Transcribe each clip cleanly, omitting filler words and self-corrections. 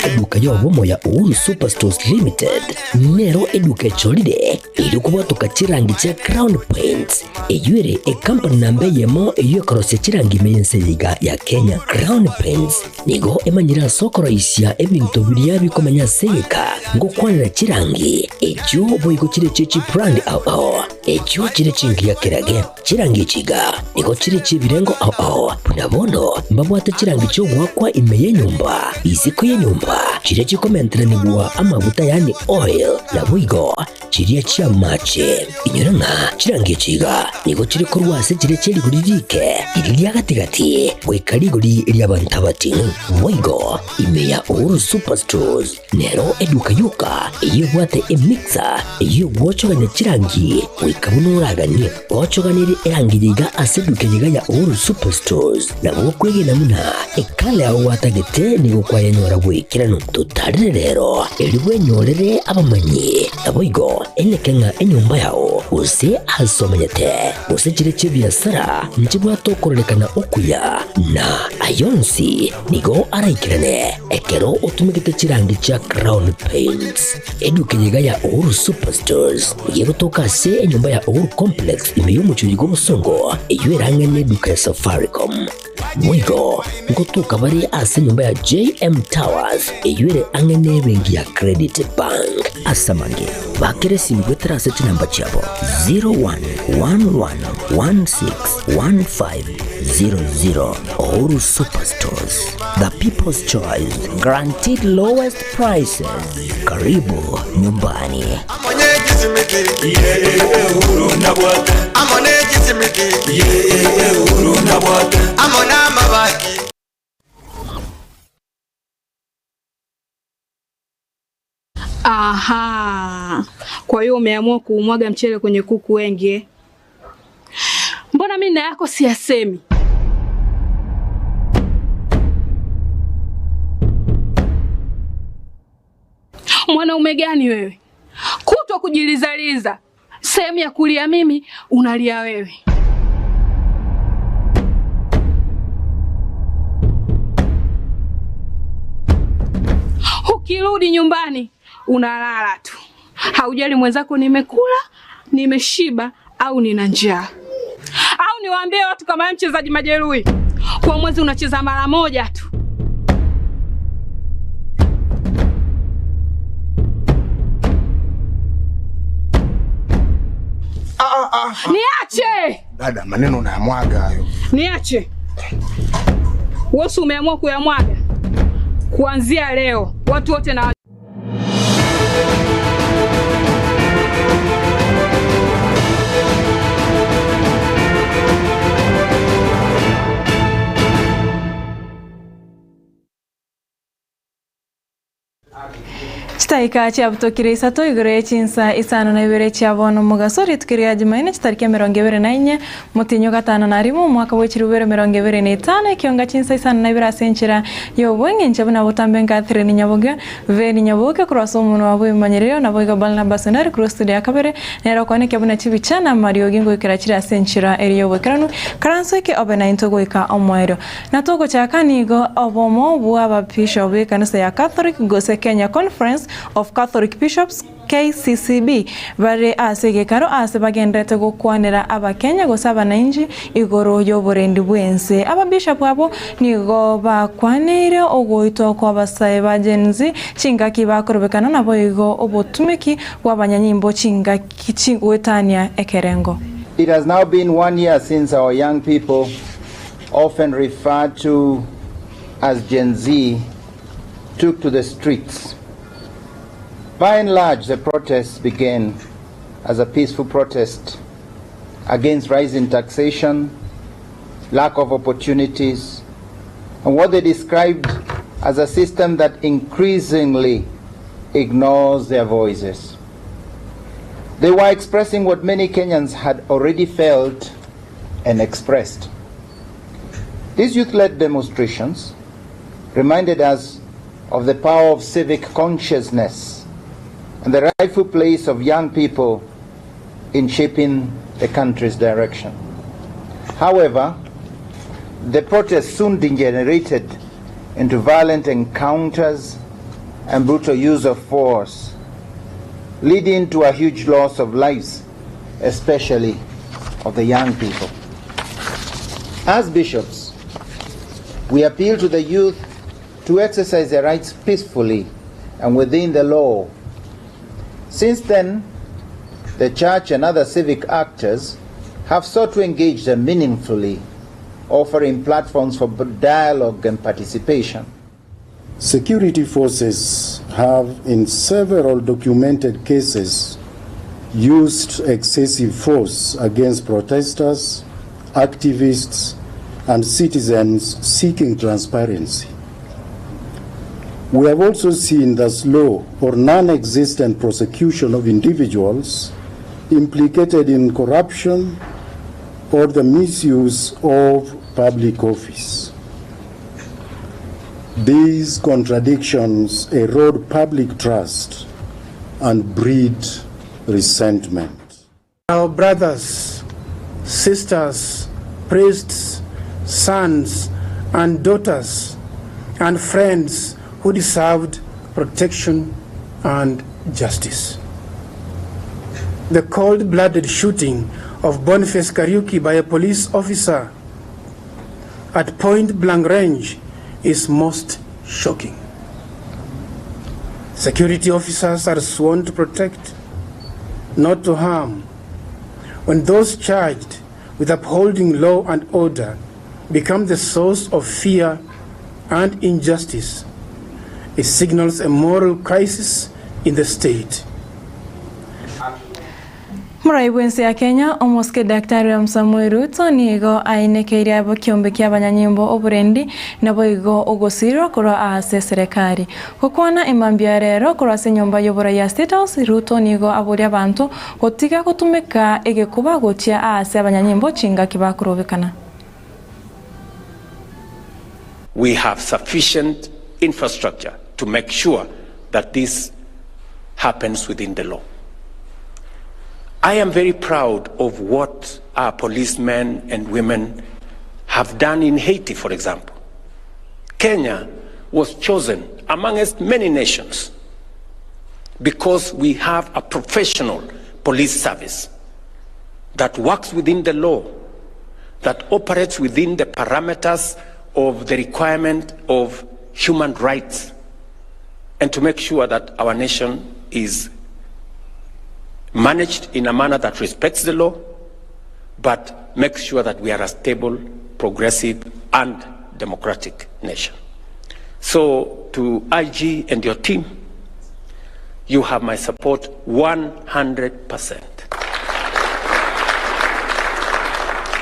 Eduka yobomo ya Uhuru Superstores Limited nero eduka echolire iri kubwatuka chirangi cha Crown Paints eyuere ekampani namba yemo eyekorosia chirangi mense yiga ya Kenya. Crown Paints nigo emanyira sokoroisia ebintu biria bikomenya seka ngokwanira chirangi echo boigo chire chichi brand ao echo chire chingi ya kerage chirangi chiga nigo chire chibirengo ao bunabono mbabwate chirangi chogwakwa imeye nyumba isiko ye nyumba chire chikomentere nigwa amabuta yani oil na boigo chiria chia mache inyoranga chirangi chiga nigo chire korwase chire chirigurike iriria gatigati goikariguri ryabantabati boigo imeya Uhuru Superstores nero eduka yuka eyebwate emixer eyogwochoganya chirangi goikabunuragani gochoganire erangi yiga aseduke yiga ya Uhuru Superstores nabo kwegena muna ekale aho watagete nigo kwayenyora bwikirano tutarire rero eribwenyorere abamanyi naboigo enekenga enyumba yao use asomenyete use chire chebiasara nchibwatokorekana okuya na ayonsi nigo araikirane ekero otumigete chirangi cha Crown Paints eduke yiga ya Uhuru Superstores yegotoka se enyumba ya Uhuru Complex imeyumuchuri gobusongo eywerangene eduka ya Safaricom Mwigo ngotoka bari ase nyumba ya JM Towers eyuere angene bengi ya Credit Bank asamange bakeresi mgwetera ase chinamba chabo 0111161500. Uhuru Superstores, the people's choice, guaranteed lowest prices. Karibu nyumbani. Aha. Kwa hiyo umeamua kuumwaga mchele kwenye kuku wengi. Mbona mimi na yako siyasemi? Mwanaume gani wewe? Kutwa kujilizaliza. Sehemu ya kulia mimi unalia wewe. Ukirudi nyumbani unalala tu. Haujali mwenzako nimekula, nimeshiba au nina njaa. Au niwaambie watu kama mchezaji majeruhi, kwa mwezi unacheza mara moja tu. Niache! Dada, maneno unayamwaga hayo. Niache. Wewe umeamua kuyamwaga. Kuanzia leo watu wote na Chitaika chiabutokire isato igoro chinsa isano na ibere chiabono mugasori tukiria jumaine chitariki 24 mutinyo gatano na rimwe mwaka wa 2025 ikionga chinsa isano na ibere asenchira yobwenge nchabuna butambe ngathire ni nyaboge ve ni nyaboge kurasa omuntu wabo imanyerero nabo igabal na basonari kuri studio akabere nero kone kyabuna chibichana Mario gingo ikira chira asenchira eriyo bwekeranu karanso ike obe na intogo ika omwero natogo chakanigo obomo bwa bishop kanisa ya Catholic gose Kenya Conference of Catholic Bishops KCCB bare ase gekaro ase bagendete gokwanera abakenya gosaba nainji igoro yoborendi bwense aba bishop abo nigo bakwanire ogoito kwa basae ba Gen Z chingaki bakorobekana nabo igo obotumiki bw'abanyanyimbo chingaki chigwetania ekerengo. It has now been 1 year since our young people, often referred to as Gen Z, took to the streets. By and large, the protests began as a peaceful protest against rising taxation, lack of opportunities, and what they described as a system that increasingly ignores their voices. They were expressing what many Kenyans had already felt and expressed. These youth-led demonstrations reminded us of the power of civic consciousness and the rightful place of young people in shaping the country's direction. However, the protests soon degenerated into violent encounters and brutal use of force, leading to a huge loss of lives, especially of the young people. As bishops, we appeal to the youth to exercise their rights peacefully and within the law. Since then, the church and other civic actors have sought to engage them meaningfully, offering platforms for dialogue and participation. Security forces have, in several documented cases, used excessive force against protesters, activists, and citizens seeking transparency. We have also seen the slow or non-existent prosecution of individuals implicated in corruption or the misuse of public office. These contradictions erode public trust and breed resentment. Our brothers, sisters, priests, sons, and daughters, and friends who deserved protection and justice. The cold-blooded shooting of Boniface Kariuki by a police officer at point-blank range is most shocking. Security officers are sworn to protect, not to harm. When those charged with upholding law and order become the source of fear and injustice, it signals a moral crisis in the state. Murai bwensi ya Kenya omoske Daktari William Samoei Ruto nigo ainekeire abo kiombe kia abanyanyimbo oburendi nabo igo ogosirwa korwa ase serikali gokwana emambia rero korwa ase nyomba yobora ya State House. Ruto nigo aboria abantu gotiga gotumeka egekuba gochia ase abanyanyimbo chingaki bakurobekana. We have sufficient infrastructure to make sure that this happens within the law. I am very proud of what our policemen and women have done in Haiti, for example. Kenya was chosen amongst many nations because we have a professional police service that works within the law, that operates within the parameters of the requirement of human rights, and to make sure that our nation is managed in a manner that respects the law, but makes sure that we are a stable, progressive, and democratic nation. So to IG and your team, you have my support 100%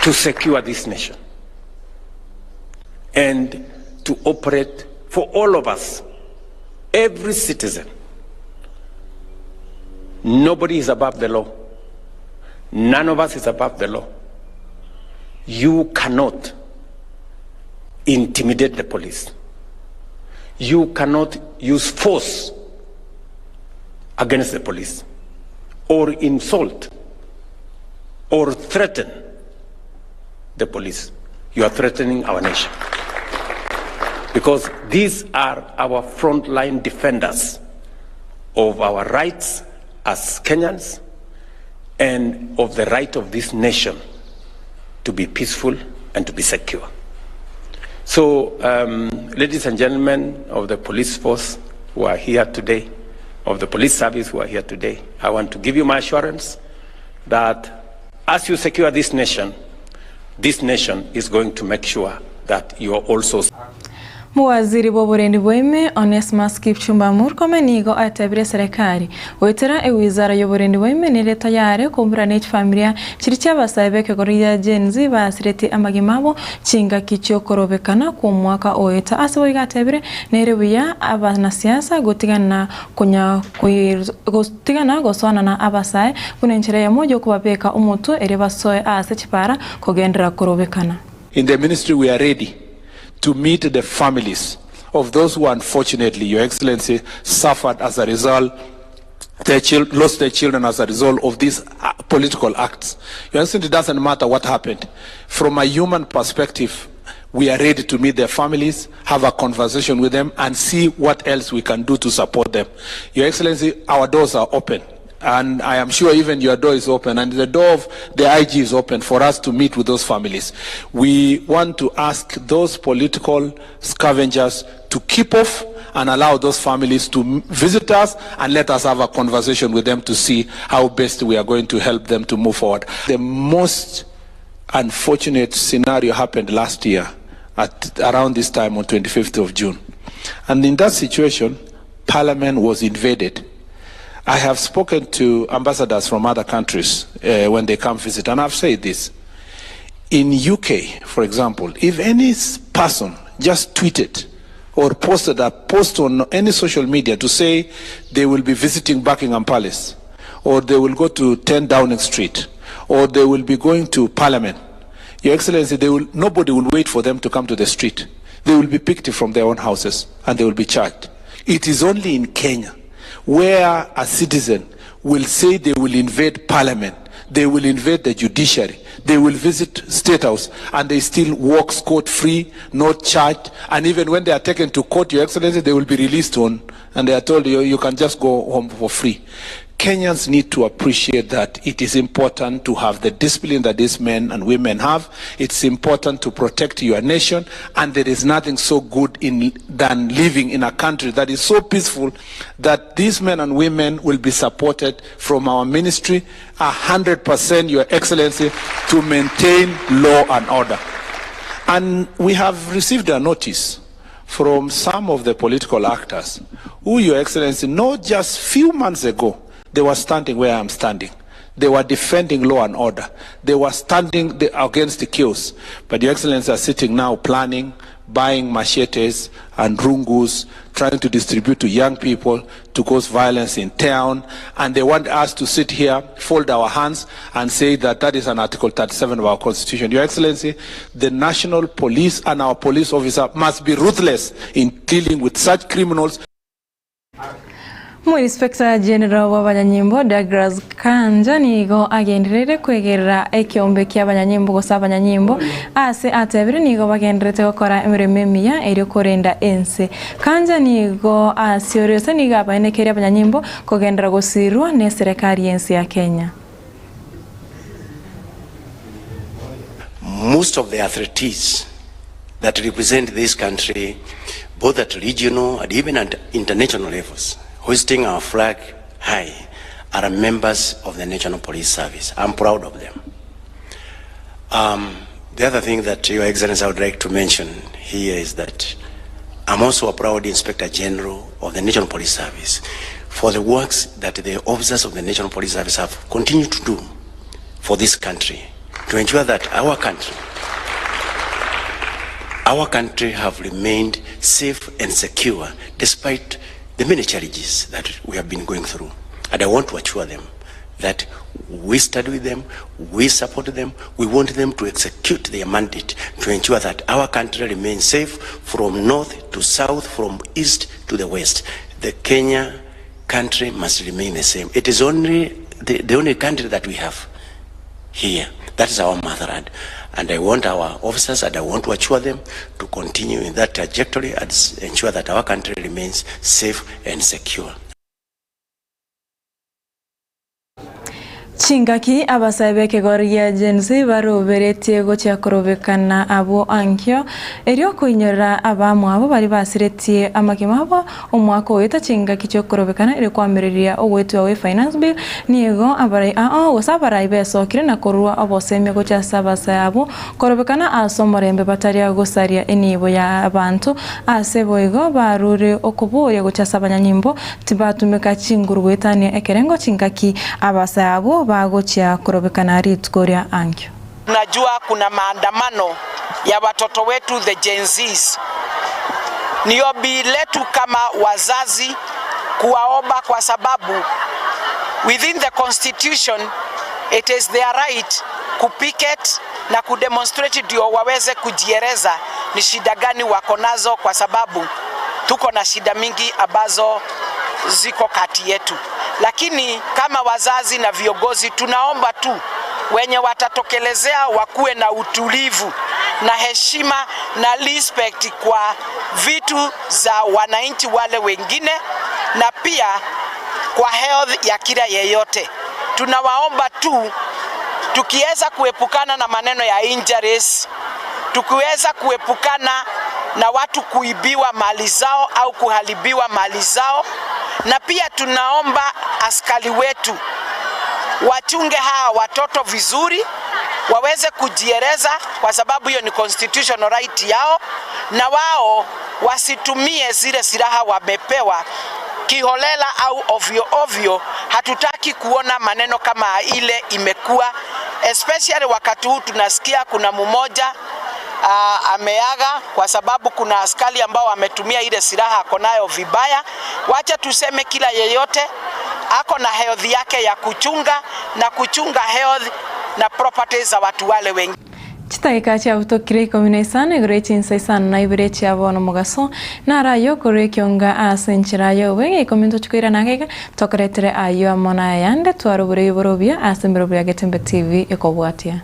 to secure this nation and to operate for all of us, every citizen. Nobody is above the law. None of us is above the law. You cannot intimidate the police. You cannot use force against the police or insult or threaten the police. You are threatening our nation. Because these are our frontline defenders of our rights as Kenyans and of the right of this nation to be peaceful and to be secure. So, ladies and gentlemen of the police force who are here today, of the police service who are here today, I want to give you my assurance that as you secure this nation is going to make sure that you are also. Muwaziri wa oburendi bwaime Onesmus Kipchumba Murkomen nigo atabire serikali goetera ewizara y'oburendi bwaime nere tayari kumbura familia chiri ky'abasae b'ekegori Gen Z basireti amagima chinga kichokorobekana ku mwaka oeta ase boiga atabire nere buya abanasiasa gotigana kunya gotigana goswana na abasae kuna enchera ya moja okubabeka omoto ere basoe ase chipara kogendera korobekana. In the ministry we are ready to meet the families of those who unfortunately, Your Excellency, suffered as a result, lost their children as a result of these political acts. Your Excellency, it doesn't matter what happened. From a human perspective, We are ready to meet their families, have a conversation with them, and see what else we can do to support them. Your Excellency, our doors are open. And I am sure even your door is open, and the door of the IG is open for us to meet with those families. We want to ask those political scavengers to keep off and allow those families to visit us and let us have a conversation with them to see how best we are going to help them to move forward. The most unfortunate scenario happened last year at around this time on 25th of June. And in that situation, Parliament was invaded. I have spoken to ambassadors from other countries when they come visit, and I've said this. In UK, for example, if any person just tweeted or posted a post on any social media to say they will be visiting Buckingham Palace, or they will go to 10 Downing Street, or they will be going to Parliament, Your Excellency, nobody will wait for them to come to the street. They will be picked from their own houses and they will be charged. It is only in Kenya where a citizen will say they will invade Parliament, they will invade the judiciary, they will visit State House, and they still walk scot-free, not charged. And even when they are taken to court, Your Excellency, they will be released on, and they are told you can just go home for free. Kenyans need to appreciate that it is important to have the discipline that these men and women have. It's important to protect your nation, and there is nothing so good than living in a country that is so peaceful that these men and women will be supported from our ministry 100%, Your Excellency, to maintain law and order. And we have received a notice from some of the political actors who, Your Excellency, not just few months ago, they were standing where I'm standing. They were defending law and order. They were standing against the chaos. But Your Excellency are sitting now planning, buying machetes and rungus, trying to distribute to young people to cause violence in town. And they want us to sit here, fold our hands, and say that that is an Article 37 of our Constitution. Your Excellency, the national police and our police officer must be ruthless in dealing with such criminals. Mu Inspector General w'abanyanyimbo Douglas Kanja nigo agenderere kwegerera ekiombe kia abanyanyimbo gose abanyanyimbo ase atebire nigo bagenderete gokora emirimo emiya eri korenda ense. Kanja nigo asiorese nigo abaenekeria abanyanyimbo kogendera gosirwa ne serikali yense ya Kenya. Most of the athletes that represent this country, both at regional and even at international levels, hoisting our flag high, are members of the National Police Service. I'm proud of them. The other thing that, Your Excellency, I would like to mention here is that I'm also a proud Inspector General of the National Police Service for the works that the officers of the National Police Service have continued to do for this country, to ensure that our country have remained safe and secure despite the many challenges that we have been going through. And I want to assure them that we stand with them, we support them, we want them to execute their mandate to ensure that our country remains safe from north to south, from east to the west. The Kenya country must remain the same. It is only the only country that we have here. That is our motherland. And I want our officers, and I want to assure them to continue in that trajectory and ensure that our country remains safe and secure. Chingaki abasabe kegoria jensi baroberetie gochia korobekana abo ankio erio koinyora abamu abo bari basiretie amakima abo omwaka oeta chingaki chokorobekana eri kwamireria ogwetwa we finance bill nigo abarai gosa abarai besokire na korwa obosemia gochia sabasa abo korobekana aso morembe bataria gosaria enibo ya abantu ase boigo barure okoboria gochia sabanyanyimbo tibatumika chinguru gwetania ekerengo chingaki abasa abo bagochia korobekana rituko ankyo. Najua kuna maandamano ya watoto wetu the Gen Zs. Ni ombi letu kama wazazi kuwaomba, kwa sababu within the constitution it is their right kupicket na kudemonstrate ndio waweze kujieleza ni shida gani wako nazo, kwa sababu tuko na shida mingi ambazo ziko kati yetu. Lakini kama wazazi na viongozi tunaomba tu wenye watatokelezea wakuwe na utulivu. na heshima na respect kwa vitu za wananchi wale wengine, na pia kwa health ya kila yeyote. Tunawaomba tu tukiweza kuepukana na maneno ya injuries, tukiweza kuepukana na watu kuibiwa mali zao au kuharibiwa mali zao, na pia tunaomba askari wetu wachunge hawa watoto vizuri, waweze kujieleza kwa sababu hiyo ni constitutional right yao, na wao wasitumie zile silaha wamepewa kiholela au ovyo ovyo. Hatutaki kuona maneno kama ile imekuwa, especially wakati huu tunasikia kuna mmoja ameaga kwa sababu kuna askari ambao wametumia ile silaha ako nayo vibaya. Wacha tuseme kila yeyote ako na health yake ya kuchunga na kuchunga health na properties za watu wale wengi. Chitagika chiabutokire 15 igoro echinsa 52 chiabono mogaso narayo kore kionga ase enchera yobe ikomi tochikoira nagega tokoretere ayo amona yande twarobore iborobia ase emberobia ya Getembe TV ekobwatia.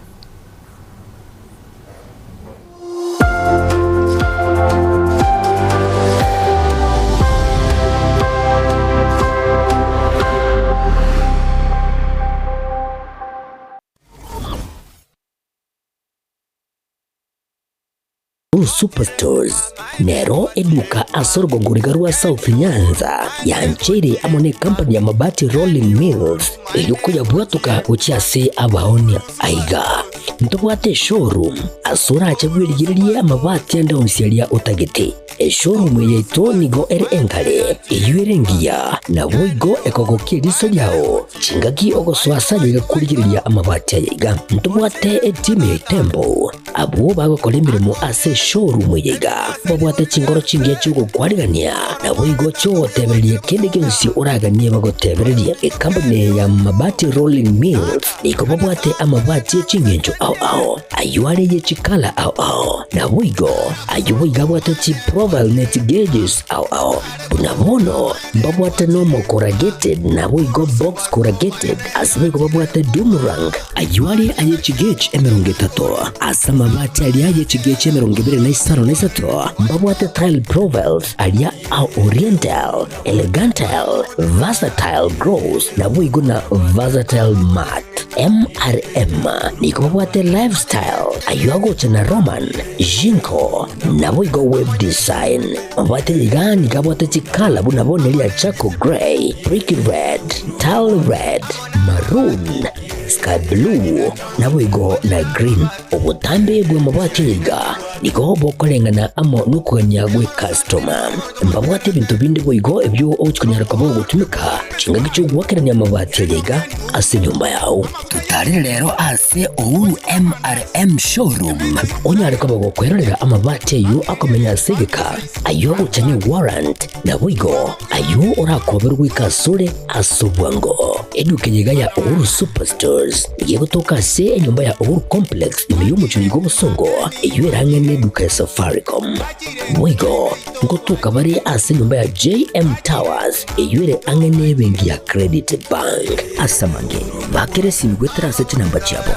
Superstores nero eduka asorgongoriga rwa South Nyanza yanchere amone company ya Mabati Rolling Mills eyuko yabwatuka uchiase abaonia aiga ntobwate showroom asura achabwirigiria amabati anda onsiaria utagete eshowroom yetu nigo ere enkare eyuerengia na boigo ekogokia riso lyao chingaki ogoswasa kurigiria amabati ayaiga ntobwate etimu ya Tembo abo bagokora emirimo ase showroom yaiga babwate chingoro chingia chugokwarigania na boigo chogotebereria kende gionsi oraganie bagotebereria ekampani ya Mabati Rolling Mills niko babwate amabati echingencho ao ao ayuare yechikala ao ao na boigo ayo boiga chi profile net gauges ao ao bunabono babwate nomo corrugated na boigo box corrugated asiboigo babwate doomerang ayuare ayechi gauge 30 asamabati aria ayechi gauge 25 babwate tile profiles aria au oriental elegantal versatile gross na boigo na versatile mat MRM niko babwate lifestyle ayogocha na Roman Jinko na boigo web design babwate ligani kabwate chikala bunabonelia charcoal gray, brick red, tile red, maroon, sky blue na boigo na green. Obutambe bwa mabati yiga niko bokolengana amo nukuganya gwe customer mbabwate bintu bindi boigo ebyo ochikunyara kabo gutumika chinga gichugwakeranya mabati yiga ase nyumba yao. Tutari lero ase Uhuru MRM showroom onyare kabo gokwerera amabati ayo akomenya segeka ayo guchane warrant na boigo ayo orakoberwa ikasure asobwango eduke yiga ya Uhuru Superstores yegotoka se enyumba ya Uhuru Complex imeyumuchurigo busongo eyuerange neduka ya Safaricom boigo ngotoka bari ase nyumba ya JM Towers eyuere angene bengi ya Credit Bank asamange bakere simigwetera ase chinamba chiabo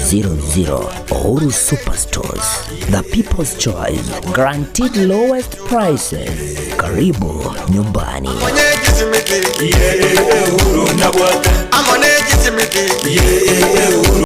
0111161500. Uhuru Superstores, the people's choice, guaranteed lowest prices. Karibu nyumbani.